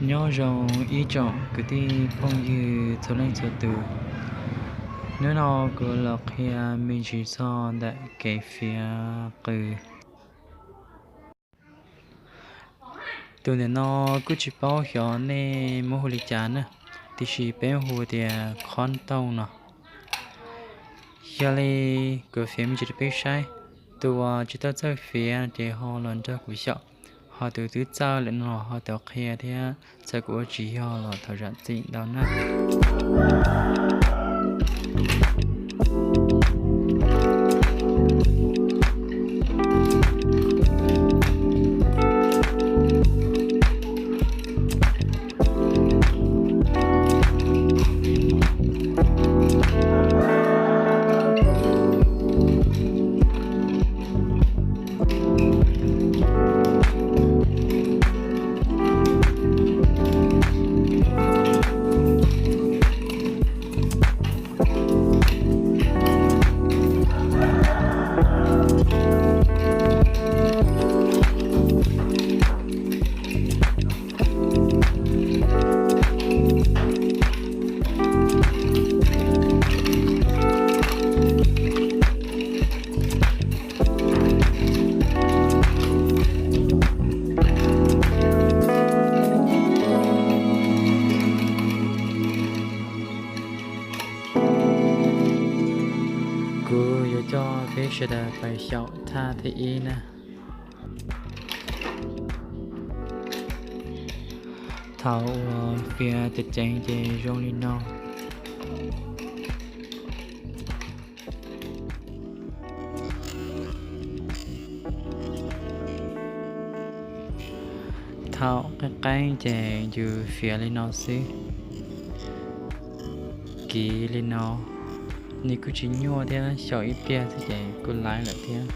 Nyob zoo ib tsoom kwv tij phooj ywg txhua leej txhua tus. Hnub no kuv los qhia me ntsis txog ntawm kev fiav qws. Tus ntawm no kuj tsis paub xyov nej muab hu li cas na, tiam sis peb hu tias khoob tooj no. Yog li kuv fiav me ntsis rau peb saib, tus uas tsis tau txawj fiav ces ho los nrog kuv xyaum, ho tus twb txawj lawm no ho tau qhia thiab, txawm kuv ua tsis yog los thov zam txim ntau na. Kuv yuav coj peb sawv daws pais xyaum thaj thib ib na. Thaum uas fiav ceev ceev ces zoo li no. Thaum qeeb qeeb ces yus fiav li no xwb, kiv li no, nws kuj tsis nyuaj thiab, xyaum ib pliag xwb ces kuj laib lawm thiab.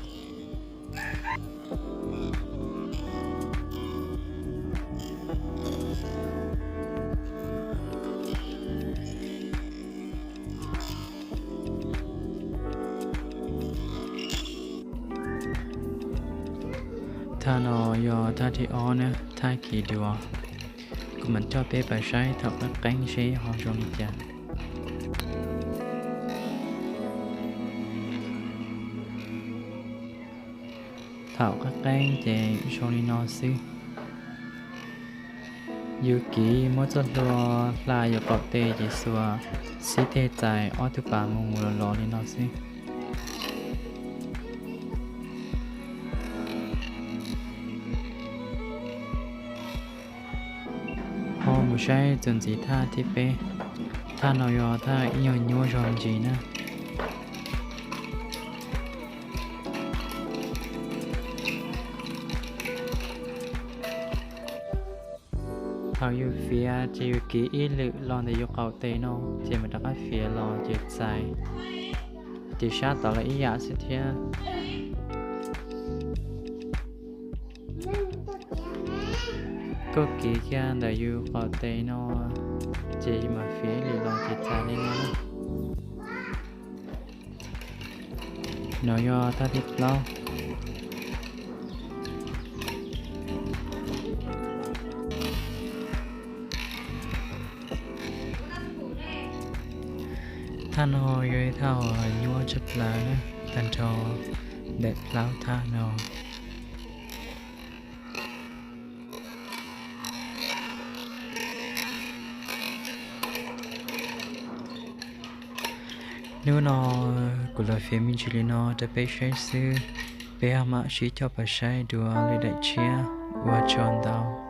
Thaj no yog thaj thib ob na, thaj kiv duav. Kuv mam coj peb pais saib thaum qeeb qeeb seb ho zoo li cas. Thaum qeeb qeeb ces zoo li no xwb. Yus kiv muab txoj hlua hla yus qaum tes ces xuas xib teg txais ob tug pas mus mus los los li no xwb. Ho mus saib txuas ntxiv thaj thib peb. Thaj no yog thaj ib nyuag nyuaj zog me ntsis na. Thaum yus fiav ces yus kiv ib lwm los ntawm yus qaum tes no ces mam rov qab fiav los ces txais. Ces sab tod los ib yam xwb thiab. Koj kiv kiag ntawm yus qaum tes no ces yus mam fiav ib lwm los ces txais li no. No yog thaj thib plaub. Thaj no yog ib thaj uas nyuaj tshaj plaws na, tag nrho ntawm plaub thaj no. Hnub no kuv los fiav me ntsis li no rau peb saib xwb, peb ho mam sib coj pais saib dua li daim tshiab. Ua tsaug ntau.